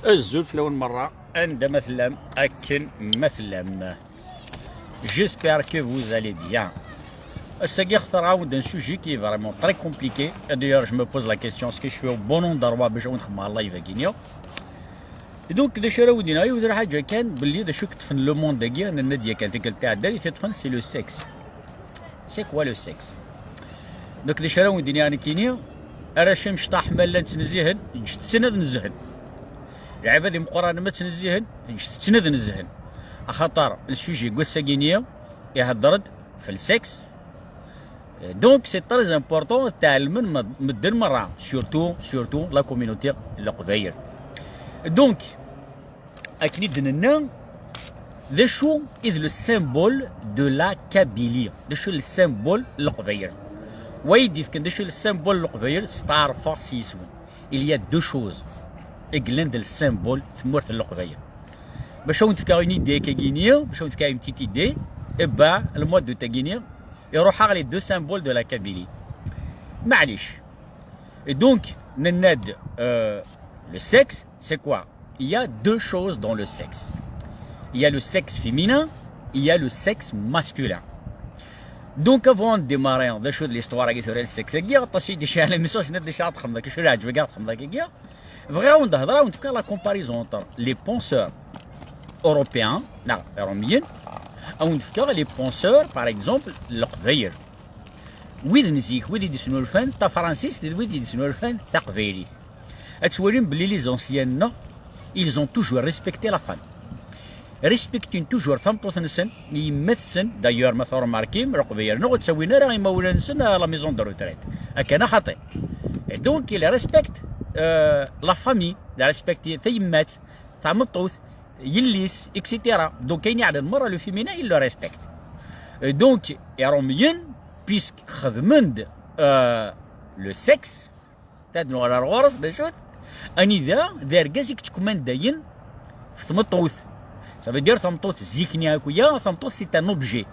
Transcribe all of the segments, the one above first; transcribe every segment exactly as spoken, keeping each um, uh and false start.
Azul fell-awen merra, anda ma tellam, akken ma tellam. J'espère que vous allez bien. Ass-agi xtareɣ-awen-d un sujet qui est vraiment très compliqué. Et d'ailleurs, je me pose la question, est-ce que je suis au bon endroit باش نخدم على اللايف-agi-ni? Et donc, d acu ara wen-d-iniɣ, yiwet lḥaǧa kan, belli d acu i yeṭṭfen le monde-agi, nenna-d yakan tikkelt iɛeddan, i t-iṭṭfen, c'est le sexe. C'est quoi le sexe? Donc, d acu ara wen-d-iniɣ nekkini? Arrac imecṭaḥ ma llan ttnezzihen, ǧǧet-ten ad nezhen. Lɛibad imeqqranen ma ttnezzihen, ǧǧet-ten ad nezhen. Axaṭer le sujet n wass-agi-ni ihedder-d f le sexe. Donc, c'est très important ad tɛelmen med-, medden merra, surtout, surtout la communauté n Leqbayel. Donc, akken i d-nenna, d acu i d le symbole de la Kabylie? D acu i d le symbole n Leqbayel? Wa i d-yefken d acu i d le symbole n Leqbayel, steɛrfeɣ s yisem. Il y a deux choses i yellan d le symbole n tmurt n Leqbayel. Bac ad wen-d-fkeɣ une idée akkagi-ni, bac ad wen-d-fkeɣ une petite idée, eh ben, le mois d'août-agi-ni, iruḥ-aɣ les deux symboles de la Kabylie. Maɛlic. Et donc, nenna-d, euh, le sexe, c'est quoi? Il y a deux choses dans le sexe. Il y a le sexe féminin, il y a le sexe masculin. Donc, avant de démarrer, d acu d l'histoire-agi tura n le sexe-agi, aṭas i d-icɛel le message, d acu ara txedmeḍ, d acu ara txedmeḍ, bɣiɣ ad wen-d-hedreɣ, ad wen-d-fkeɣ la comparaison entre les penseurs européens, neɣ iṛumyen, ad wen-d-fkeɣ les penseurs, par exemple, n Leqbayel. Wid n zik, wid i d-isnulfan tafransist d wid i d-isnulfan taqbaylit. Ad twalim belli les anciens-nneɣ, ils ont toujours respecté la femme. Respectin toujours tameṭṭut-nsen, yemma-tsen, d'ailleurs ma tṛumarkim, Leqbayel-nneɣ ur ttawin ara imawlan-nsen à la maison de retraite. Akka neɣ xaṭi? Et donc, ils respectent, euh, la famille, ils respectent tayemmat, tameṭṭut, yelli-s, et cetera. Donc, ayen iɛnan merra le féminin, ils le respectent. Et donc, iṛumyen, puisque xedmen-d, euh, le sexe, ad nuɣal ar ɣur-s, d acu-t? Anida d argaz i yettkumandayen f tmeṭṭut. Ça veut dire tameṭṭut zik-nni akk-ya, tameṭṭut c'est un objet.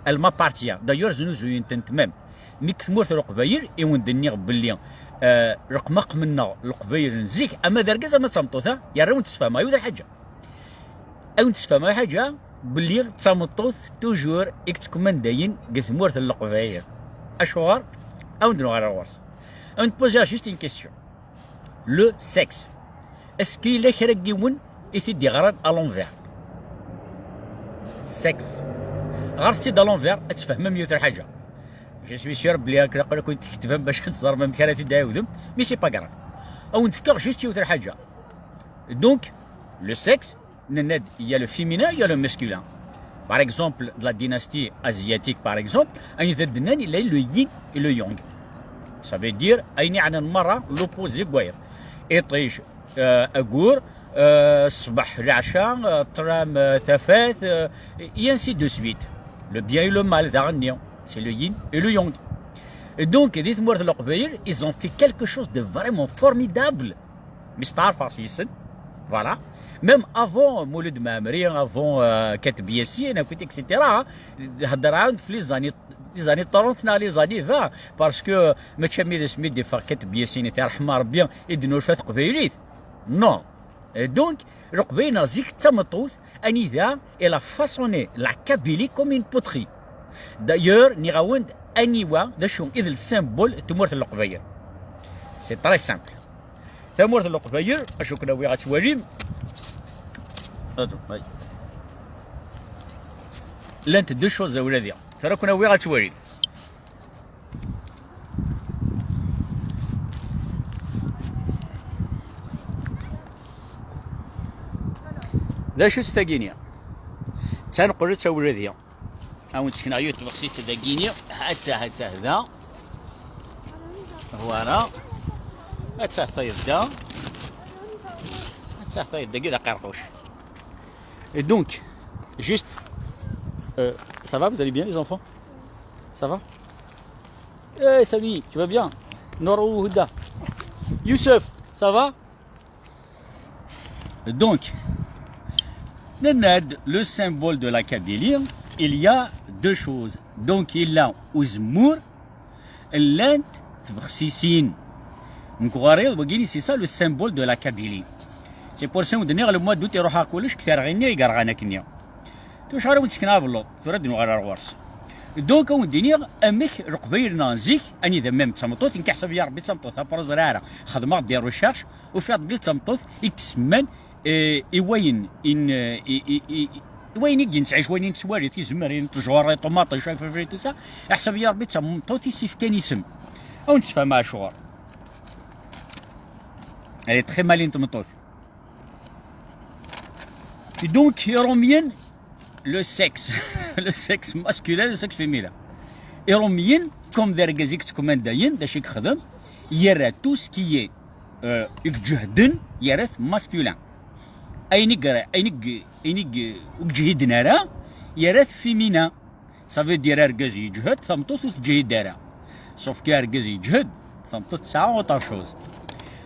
Elle m'appartient. D'ailleurs, znuzuyen-tent même. Mi deg tmurt n Leqbayel, i wen-d-nniɣ belli, euh, leqmaqem-nneɣ Leqbayel n zik, ama d argaz ama d tameṭṭut, ha, yerra-wen-d ssefham, yiwet lḥaǧa. Ad wen-d-ssefham lḥaǧa, belli d tameṭṭut toujours i yettkumandayen deg tmurt n Leqbayel. Acuɣer? Ad wen-d-nuɣal ar ɣur-s. Ad wen-d-poser juste une question. Le sexe. Est-ce que yella kra n yiwen i t-id-yeɣran à l'envers? Sexe. Ɣret-tt-id à l'envers, ad tfehmem yiwet lḥaǧa. Je suis sûr belli akken aql-aken tketbem bac ad teẓrem amek ara t-id-tɛiwdem, mais c'est pas grave. Ad wen-d-fkeɣ juste yiwet lḥaǧa. Donc, le sexe, nenna-d, il y a le féminin, il y a le masculin. Par exemple, de la dynastie asiatique, par exemple, anida d-nnan, il y a le yin et le yang. Ça veut dire, ayen iɛnan merra, l'opposé n wayeḍ. Iṭij, euh, aggur, euh, ṣṣbeḥ, leɛca, euh, ṭṭlam, euh, tafat, euh, et ainsi de suite. Le bien et le mal, daɣenni, c'est le yin et le yang. Et donc, di tmurt n Leqbayel, ils ont fait quelque chose de vraiment formidable. Mi steɛrfeɣ s-yisen, voilà. Même avant Mulud Mɛemmri, avant, euh, Kateb Yasin, akk, et cetera, hein, heddreɣ-d f les années, les années trente neɣ les années vingt, parce que mačči am d asmi d-iffeɣ Kateb Yasin, i t-iṛḥem Ṛebbi, i d-nurfa teqbaylit. Non. Et donc, Leqbayel neɣ zik d tameṭṭut, anida elle a façonné la Kabylie comme une poterie. D'ailleurs, nniɣ-awen-d aniwa, d acu i d le symbole n tmurt n Leqbayel. C'est très simple. Tamurt n Leqbayel, acu ken-awiɣ ad twalim. Attends, oui. Llant deux choses a wladi. Tura ken-awiɣ ad twalim. D acu-tt tagini? D taneqleṭ tawladi. Ad wen-d-sekneɣ yiwet tbexsit dagini. Attah, attah da. Voilà. Attah tayeḍ da. Attah tayeḍ dagi d aqerquc. Et donc, juste, euh, ça va, vous allez bien les enfants? Ça va? Eh, Sami, tu vas bien? Nour ou Houda? Youssef, ça va? Donc, nenna-d, le symbole de la Kabylie, il y a deux choses. Donc, yella uzemmur, llant tbexsisin. Donc, ɣer-i, wagini, c'est ça le symbole de la Kabylie. C'est pour ça wen-d-nniɣ le mois d'août iruḥ-aɣ kullec deg terɣi-nni i yerɣan akkenni. Tura acuɣer i wen-d-sekneɣ abelluḍ, tura ad nuɣal ar ɣur-s. Donc ad wen-d-iniɣ amek Leqbayel-nneɣ n zik, anida même d tameṭṭut, nekk ḥsab ya Rebbi d tameṭṭut, après ur ẓriɣ ara, xedmeɣ des recherches, ufiɣ-d belli d tameṭṭut i isemman, eh, i wayen in, eh, i, i, i, i wayen i yettɛic, wayen i nettwali, tizemmar, ṭṭjuṛ, ṭumaṭic, tout ça, ḥsab ya Rebbi d tameṭṭut i s-ifkan isem. Ad wen-d-sfehmeɣ acuɣer. Elle est très malin tmeṭṭut. Et donc, Iṛumyen, le sexe, le sexe masculin, le sexe féminin. Iṛumyen, comme d argaz i yettkumandayen, d acu i yexdem, yerra tout ce qui est, euh, i iǧehden, yerra-t masculin. Ayen i ger-, ayen i g-, ayen i g-, ur yeǧhiden ara, yerra-t féminin. Ça veut dire argaz yeǧhed, tameṭṭut ur teǧhid ara. Sauf que argaz yeǧhed, tameṭṭut tesɛa autre chose.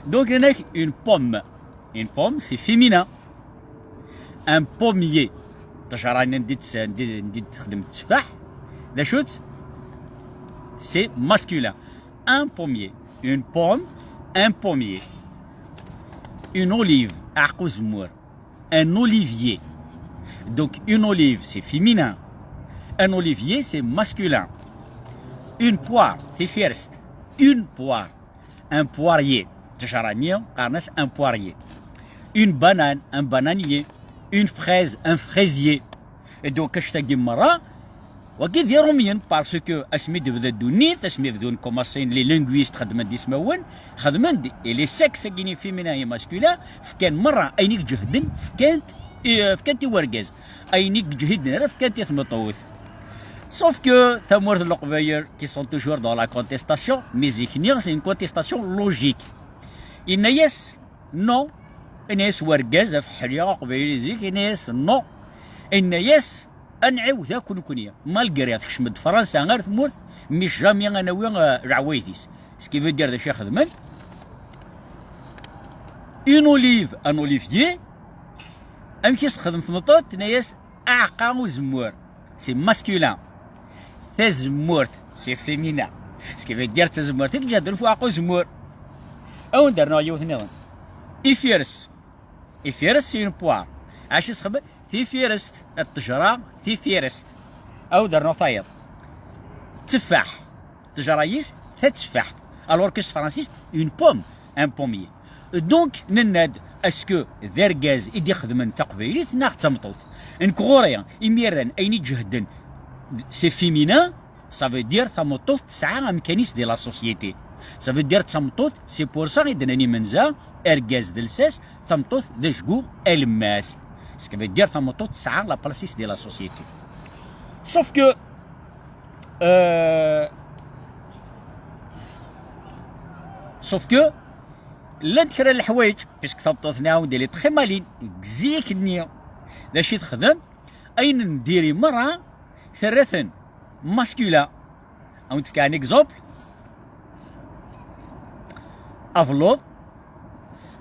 Donc, une pomme. Une pomme, c'est féminin. Un pommier. Ṭṭejra-nni anda i tt-, anda i, anda i texdem tteffaḥ. D acu-tt? C'est masculin. Un pommier. Une pomme, un pommier. Une olive. Aɛeqqa uzemmur. Un olivier. Donc, une olive, c'est féminin. Un olivier, c'est masculin. Une poire, tifirest. Une poire. Un poirier. Ṭṭejra-nni, qqaren-as un poirier. Une banane, un bananier. Une fraise, un fraisier. Et donc, acu-agi merra, wagi d Iṛumyen, parce que asmi d-tebda ddunit, asmi bdun commencin les linguistes, xedmen-d ismawen, xedmen-d les sexes-agi féminin et masculin, fkan merra ayen i iǧehden, fkan-t, eh, fkan-t i wergaz. Ayen i yeǧhiden ara, fkan-t i tmeṭṭut. Sauf que tamurt n Leqbayel, qui sont toujours dans la contestation, mais zik-nni, c'est une contestation logique. Yenna-yas, non. Yenna-yas wergaz, afeḥli aqbayli zik, yenna-yas, non. Yenna-yas, ad nɛiwed akk nekni. Malgré tekcem-d Fransa ar tmurt, mais jamais ad nawi, euh, leɛwayed-is. Ce qui veut dire d acu i xedmen. Une olive, un olivier. Amek i s-texdem tmeṭṭut? Tenna-yas, aɛeqqa uzemmur. C'est masculin. Tazemmurt, c'est féminin. Ce qui veut dire d tazemmurt i iǧehden f uɛeqqa uzemmur. Ad wen-d-rnuɣ yiwet nniḍen. Ifires. Ifires, c'est une poire. Acu i s-texdem? Tifirest. Ṭṭejra, tifirest. Ad wen-d-rnuɣ tayeḍ. Tteffaḥ. Ṭṭejra-yis, tatteffaḥt. Alors que s tefransist, une pomme, un pommier. Donc, nenna-d, est-ce que d argaz i d-ixedmen taqbaylit neɣ d tameṭṭut? Nekk ɣur-i, imiren, ayen i iǧehden, c'est féminin, ça veut dire tameṭṭut tesɛa amkan-is di la société. Ça veut dire tameṭṭut, c'est pour ça i d-nnan imenza, argaz d lsas, tameṭṭut d ajgu alemmas. Ce qui veut dire tameṭṭut tesɛa la place-is di la société. Sauf que, euh, sauf que, llant kra n leḥwayeǧ, puisque tameṭṭut-nni, elle est très malin, deg zik-nni, d acu i texdem? Ayen n diri merra, terra-ten masculin. Ad wen-d-fkeɣ un exemple. Abelluḍ,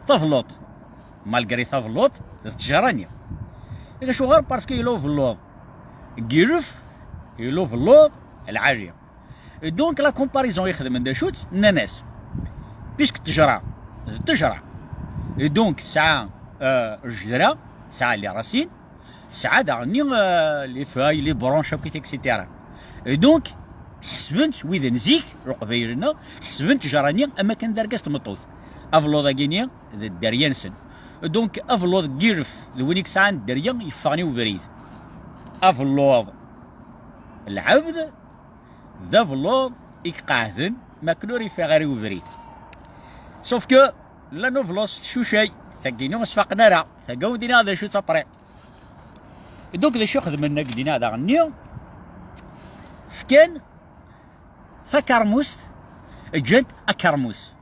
tabelluḍt, malgré tabelluḍt, d ttejra-nni. Acuɣer? Parce que yella ubelluḍ n yilef, yella ubelluḍ lɛali. Et donc, la comparaison i xedmen d acu-tt? Nnan-as, puisque ttejra d ttejra, et donc tesɛa, euh, ljedra, tesɛa les racines, tesɛa daɣen, euh, les feuilles, les branches, akk, et cetera. Et donc, ḥesben-tt wid n zik, Leqbayel-nneɣ, ḥesben ttejra-nni am akken d argaz tmeṭṭut. Abelluḍ-agi-nni d dderya-nsen. Donc, abelluḍ n yilef d win i yesɛan dderya yeffɣen i ubrid. Abelluḍ lɛebd d abelluḍ i iqeɛden, makken ur yeffeɣ ara i ubrid. Sauf que llan ubelluḍ s tcucay, tagi-nni ur s-faqen ara, tagi ad wen-d-iniɣ d acu-tt après. Donc d acu xedmen dagi-nni daɣen-nni? Fkan takermust, ǧǧan-t akermus.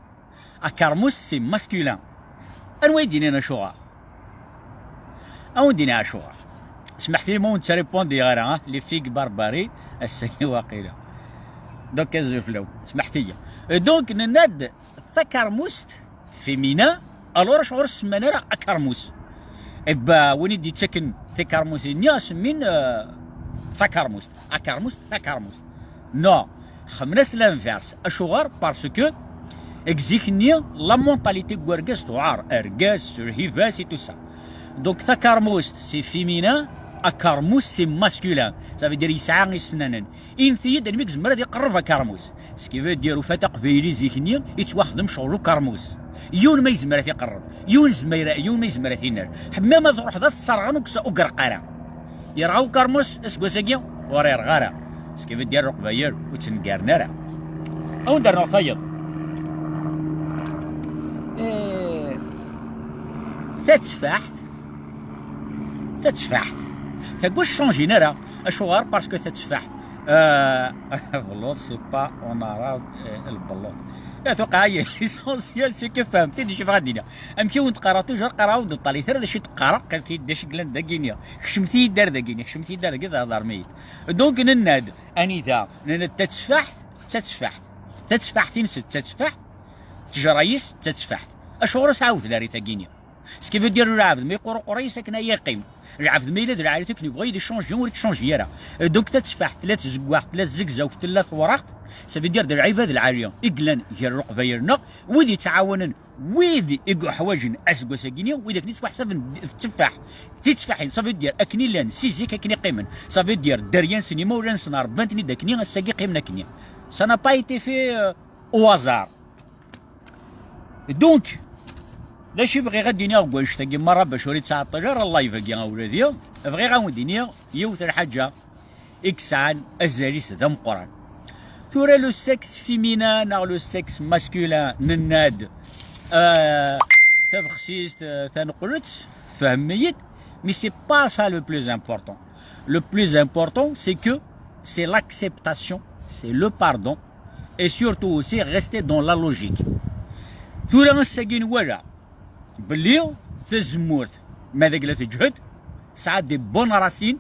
Akermus, c'est masculin. Anwa i d-yennan acuɣer? Ad wen-d-iniɣ acuɣer. Smeḥt-iyi ma ur nettripondi ara, ha? Les figues barbaries, ass-agi waqila. Donc, azul fell-awen. Smeḥt-iyi. Euh, donc, nenna-d takermust, féminin, alors acuɣer ur s-semman ara akermus? Eh ben, win i d-yettaken takermust-nni, ad semmin, euh, takermust. Akermus, takermust. Non, xemmen-as l'inverse. Acuɣer? Parce que Deg zik-nni, la mentalité n urgaz tuɛer, argaz s lhiba-s et tout ça. Donc takermust c'est féminin, akermus c'est masculin. Ça veut dire yesɛa isnanen. Init-iyi-d anmi yezmer ad iqerreb akermus. Ce qui veut dire ufa-d aqbayli zik-nni yettwaxdem ccɣel ukermus. Yiwen ma yezmer ad t-iqerreb, yiwen zemmer, yiwen ma yezmer ad t-iner. Ḥemmam ad truḥeḍ ad tesserɣen ur k-, ur yerɣ ara. Yerɣa ukermus aseggas-agi? Ur yerɣ ara. Ce qui veut dire leqbayel ur ttengaren ara. Ad wen-d-rnuɣ tayeḍ. Eh, tateffaḥt, tateffaḥt, tagi ur teccanjin ara. Acuɣer? Parce que tateffaḥt, euh, bellotte, c'est pas en arabe, euh, le bellotte. La tuqeɛ, l'essentiel c'est que fehmet-id acu bɣiɣ ad d-iniɣ. Amek i wen-d-qqareɣ toujours, qqareɣ-awen-d ṭṭal, tara d acu i d-qqareɣ, qqimet-iyi-d d acu i yellan dagi-nni. Kecmet-iyi-d ar dagi-nni, kekcmet-iyi-d ar dagi, thedrem-iyi-d. Donc nenna-d anida, nenna-d tateffaḥt, tateffaḥt. Tateffaḥt-ines d tateffaḥt, ttejra-is d tateffaḥt. Acuɣer ur s-ɛawden ara i tagi-nni? Ce qui veut dire lɛebd ma yeqqur uqerray-is akken ay yeqqim. Lɛebd ma yella d lɛali-t akken yebɣa ad iccanji ur ittcanji ara. Euh, donc tateffaḥt tella tzeggaɣt, tella tzegzawt, tella tewraɣt. Ça veut dire d lɛibad lɛali i yellan gar leqbayel-nneɣ, wid yettɛawanen, wid i yuḥwaǧen aseggas-agi-nni, wid akken yettwaḥsaben d tteffaḥ. D titeffaḥin, ça veut dire akken i llan si zik akken i qqimen. Ça veut dire dderya-nsen, imawlan-nsen rebban-ten-id akken, ass-agi qqimen akken. Ça n'a pas été fait, euh, au hasard. Donc, d acu i bɣiɣ ad d-iniɣ deg wannect-agi merra bac ur yettɛeṭṭil ara live-agi a wladi? Bɣiɣ a wen-d-iniɣ yiwet n lḥaǧa i yesɛan azal-is d ameqqran. Tura le sexe féminin neɣ le sexe masculin, nenna-d, euh, tabexsist, euh, taneqlet, tfehmem-iyi-d, mais c'est pas ça le plus important. Le plus important, c'est que c'est l'acceptation, c'est le pardon, et surtout aussi rester dans la logique. Tura ass-agi nwala belli tazemmurt, ma d agla teǧhed, tesɛa des bonnes racines,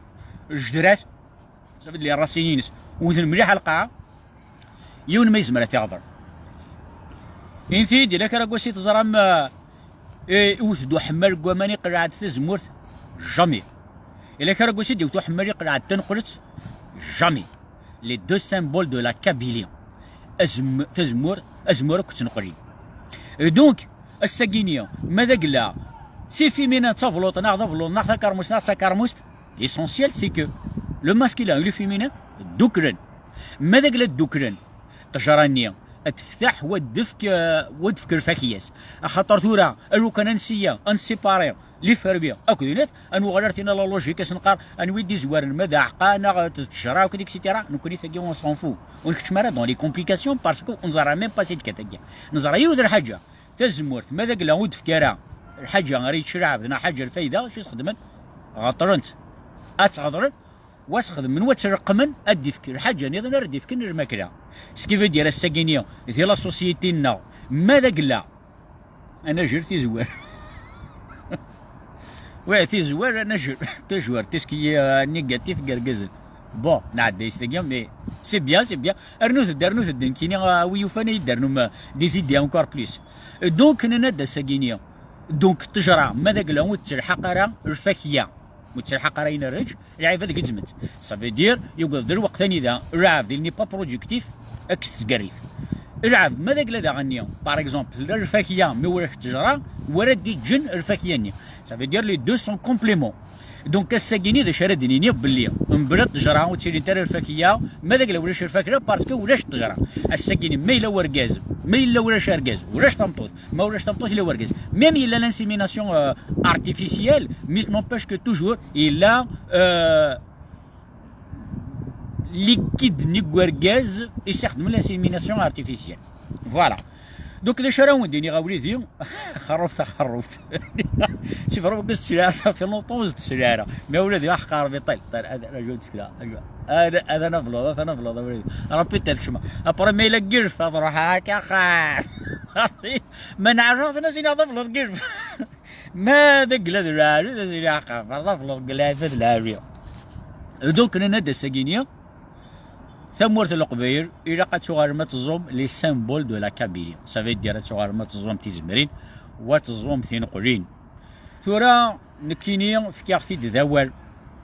jedrat, ça veut dire les racines-ines wten mliḥ ar lqaɛa, yiwen ma yezmer ad t-iɣḍer. Inti-d, ila kra n wass i teẓram, eh, iwet-d uḥemmal deg waman, iqleɛ-d tazemmurt? Jamais. Ila kra n wass i d-iwet uḥemmal, iqleɛ-d taneqlet? Jamais. Les deux symboles de la Kabylie. Azem-, tazemmurt, azemmur akked tneqlin. Et donc, ass-agi-nni, ma d agla, si féminin d tabluṭ, neɣ d abluṭ, neɣ takermust, neɣ d takermust, l'essentiel, c'est que le masculin et le féminin dduklen. Ma d agla dduklen, ṭṭejra-nni ad tefteḥ, wa d-tefk, eh, wa d-tefk lfakya-s. Axaṭer tura, alukan ad nsiya, ad nessipari les fermiers akked inat, ad nuɣal ar tina la logique, ad s-neqqar anwi d-izwaren, ma d aɛeqqa neɣ d ttejra akked et cetera. Nekkni tagi on s'en fout. Ur nkeččem ara dans les complications parce que ur neẓra même pas si d-tekka tagi. Neẓra yiwet n lḥaǧa, tazemmurt, ma d agla ur d-tefki ara lḥaǧa ara yečč lɛebd neɣ ḥaǧa lfayda, acu i s-xedmen? Ɣeṭlen-tt. Ad tt-ɣeḍlen, wa s-xedmen, wa tt-leqqmen, ad d-ifk lḥaǧa niḍen ara d-ifken lmakla. Ce qui veut dire ass-agi-nni di la société-nneɣ, ma d agla, anajel tizwar. Ouais, tizwar, anajel. Toujours, tout ce qui est, euh, négatif, deg yergazen. Bon, nɛedda-yas tagi, mais c'est bien, c'est bien. Rnut-d, rnut-d, nekkini, euh, wi yufan ad yi-d-ternum, euh, des idées encore plus. Euh, donc, nenna-d ass-agi-nni. Donc, ṭṭejra, ma d agla ur tettelḥaq ara lfakya, ur tettelḥaq ara ayen ara yečč, lɛibad gezzmen-tt. Ça veut dire, yewweḍ-d lweqt anida lɛebd, il n'est pas productif, ad k-tesgerrif. Lɛebd, ma d agla daɣen-nni, par exemple, tella lfakya, mi ulac ttejra, wara d-iǧǧen lfakya-nni. Ça veut dire, les deux sont compléments. Donc, ass-agi-nni, d acu ara d-nini? Belli, mebla ttejra, ur ttilint ara lfakya, ma d agla ulac lfakya, parce que ulac ttejra. Ass-agi-nni, ma yella urgaz, ma yella ulac argaz, ulac tameṭṭut, ma ulac tameṭṭut, yella urgaz. Même yella l'insémination, euh, artificielle, mais n'empêche que toujours, yella, euh, liquide n urgaz i s-ixedmen l'insémination artificielle. Voilà. Donc, d acu ara wen-d-iniɣ a wlidi? Xerrubt, a xerrubt. C'est vraiment que ça fait longtemps que je suis là. Mais a wlidi, ah, qqar, mais tel, tel, هذا، أنا جو تسكرا، أنا جو. هذا، هذا نبلغ، هذا نبلغ، هذا ولدي. ربي تكشمه. Après, mais il a gueule, فبروح هاك، أخا. ما نعرف، ناس ينعرف لو gueule. Ma d agla d lɛali, d acu i d-iɛeqqer, d afleḍ deg lɛibad lɛali. Donc, nenna-d ass-agi-nni, tamurt n Leqbayel, ilaq ad tuɣalem ad teẓẓum les symboles de la Kabylie. Ça veut dire ad tuɣalem ad teẓẓum tizemrin, wa teẓẓum tineqlin. Tura, nekkini, fkiɣ-t-id d awal.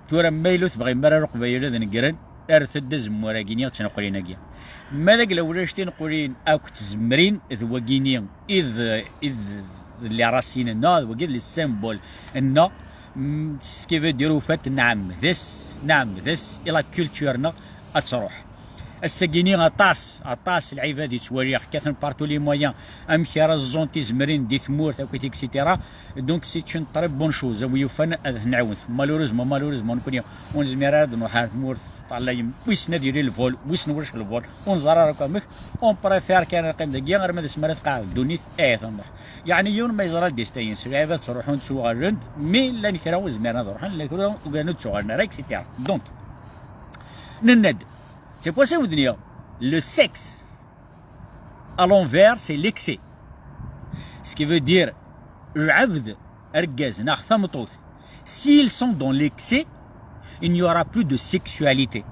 Tura, ma yella ur tebɣim ara Leqbayel ad negren, Erret-d azemmur-agi-nni d tneqlin-agi. Ma d agla ulac tineqlin akk tzemrin d wagini id id d les racines-nneɣ, d wagi d les symboles-nneɣ. Ce qui veut dire, ufat, nɛemmed-as, nɛemmed-as i la culture-nneɣ ad truḥ. Ass-agi-nni aṭas, aṭas lɛibad yettwaliɣ, kkaten partout les moyens, amek ara ẓẓun tizemrin di tmurt akk, et cetera. Donc c'est une très bonne chose, a wi yufan ad t-nɛiwen. Malheureusement, malheureusement, nekkni ur nezmir ara ad nruḥ ar tmurt, ṭṭalayem, wissen ad yili lvol, wissen ulac lvol, ur neẓra ara akk amek. On préfère kan ad neqqim dagi arma d asmi ara tqeɛɛed ddunit, ahat ad nruḥ. Yeɛni yiwen ma yeẓra destin-ines, lɛibad ttruḥun ttuɣalen-d, mi llan kra ur zmiren ad ruḥen, llan kra ugaren ur ttuɣalen ara, et cetera. Donc, nenna-d, c'est pour ça i wen-d-nniɣ, le sexe à l'envers, c'est l'excès. Ce qui veut dire, lɛebd, argaz neɣ tameṭṭut, s'ils sont dans l'excès, il n'y aura plus de sexualité.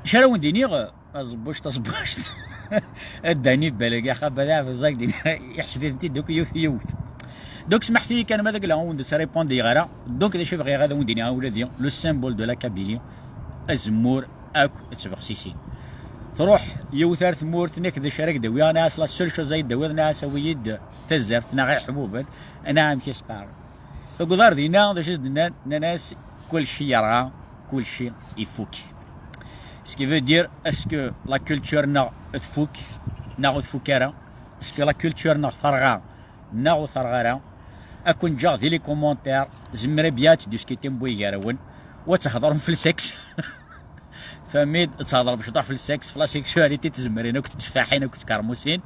Acu ara wen-d-iniɣ, aẓebbuc, taẓebbuct. Ad dani balagi, axabad aɛbezak din, iḥseb-iten-id akk yiwet yiwet. Donc smaḥet-iyi kan ma d agla ur wen-d-sripondiɣ ara. Donc d acu bɣiɣ ad wen-d-iniɣ a wladi, le symbole de la Kabylie, azemmur akk d tbexsisin. Truḥ yiwet ar tmurt, nekk d acu ara k-d-awiɣ, nniɣ-as la seule chose ay d-tawiḍ, nniɣ-as awi-yi-d tazart neɣ iḥbuben, neɣ amek i s-qqaren. Taggaḍ ar dinna, d acu i s-d-nnan? Nnan-as kulci yerɣa, kulci ifuk. Ce qui veut dire, est-ce que la culture-nneɣ tfuk neɣ ur tfuk ara? Est-ce que la culture-nneɣ terɣa neɣ ur terɣa ara? Ad ken-ǧǧeɣ di les commentaires, zemren bien ad tdiscutim wid gar-awen, u ad thedrem f le sexe. Famid, ad thedrem cwiṭ f le sexe, f la sexualité, tzemrin akk tteffaḥin akk tkermusin.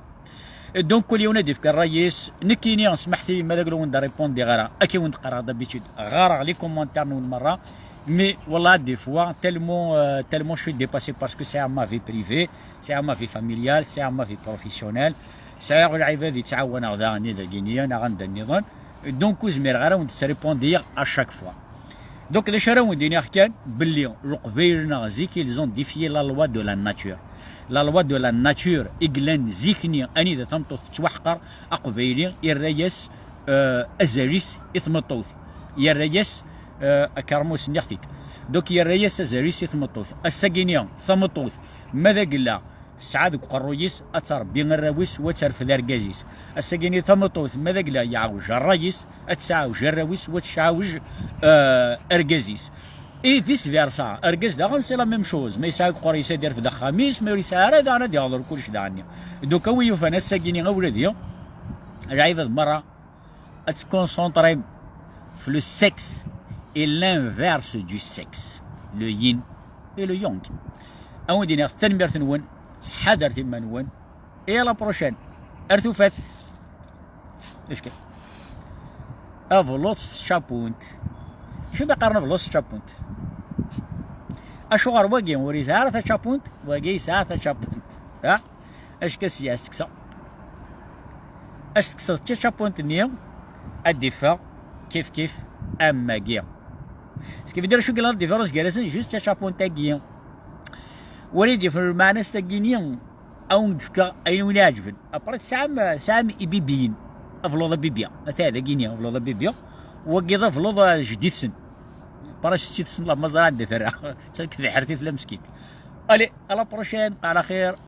Donc kul yiwen ad yefk ṛṛay-is. Nekkini, smaḥet-iyi ma d agla ur wen-d-ripondiɣ ara, akka i wen-d-qqareɣ d'habitude, ɣareɣ les commentaires-nwen merra. Mais wallah, des fois, tellement, euh, tellement je suis dépassé parce que c'est à ma vie privée, c'est à ma vie familiale, c'est à ma vie professionnelle. Sɛiɣ lɛibad yettɛawaneɣ daɣen i dagini neɣ anda nniḍen. Donc ur zmireɣ ara wen-d-sripondiɣ à chaque fois. Donc d acu ara wen-d-iniɣ kan, belli Leqbayel-nneɣ zik, ils ont défié la loi de la nature. La loi de la nature i yellan zik-nni, anida tameṭṭut tettwaḥqer, aqbayli irra-yas, euh, azal-is i tmeṭṭut, yerra-yas, euh, akermus, nniɣ-t-id. Donc yerra-yas azal-is i tmeṭṭut. Ass-agi-nni tameṭṭut, ma d agella, tesɛa deg uqerruy-is ad tṛebbi arraw-is u ad terfed argaz-is. Ass-agi-nni tameṭṭut, ma d agella yeɛwej ṛṛay-is, ad tesɛewj arraw-is u ad tesɛewj, euh, argaz-is. Et vice versa, argaz daɣen c'est la même chose, ma yesɛa deg uqerruy-is ad irfed axxam-is, ma ur yesɛi ara daɣen ad yeɣḍel kullec daɣen-nni. Donc a wi yufan ass-agi-nni a wladi, lɛibad merra ad tkonsentrem f le sexe et l'inverse du sexe, le yin et le yang. A wen-d-iniɣ tanemmirt-nwen, ttḥadaret iman-nwen, et à la prochaine. Ar tufat. Acu kan? Abluḍ s tčapunt. Acu mi qqaren abluḍ s tčapunt? Acuɣer wagi ur yesɛi ara tačapunt, wagi yesɛa tačapunt? Ha? Acu kan, sya, ad s-tekkseɣ. Ad s-tekkseɣ tačapunt-nni, ad d-iffeɣ kif kif am wagi. Ce qui veut dire, acu yellan la différence gar-asen? Juste tačapunt-agi. Wali d-iffeɣ lmeɛna-s tagi-nni, a wen-d-fkeɣ ayen wen-iɛeǧben. Après tesɛam, tesɛam ibibiyen. Abluḍ abibi. Ata dagi-nni, abluḍ abibi. Wagi d abluḍ, eh, jeddi-tsen. Après setti-tsen, la ma ẓra anda terra. Ttak tebḥirt i tella meskint. Allez, à la prochaine, qqar axir.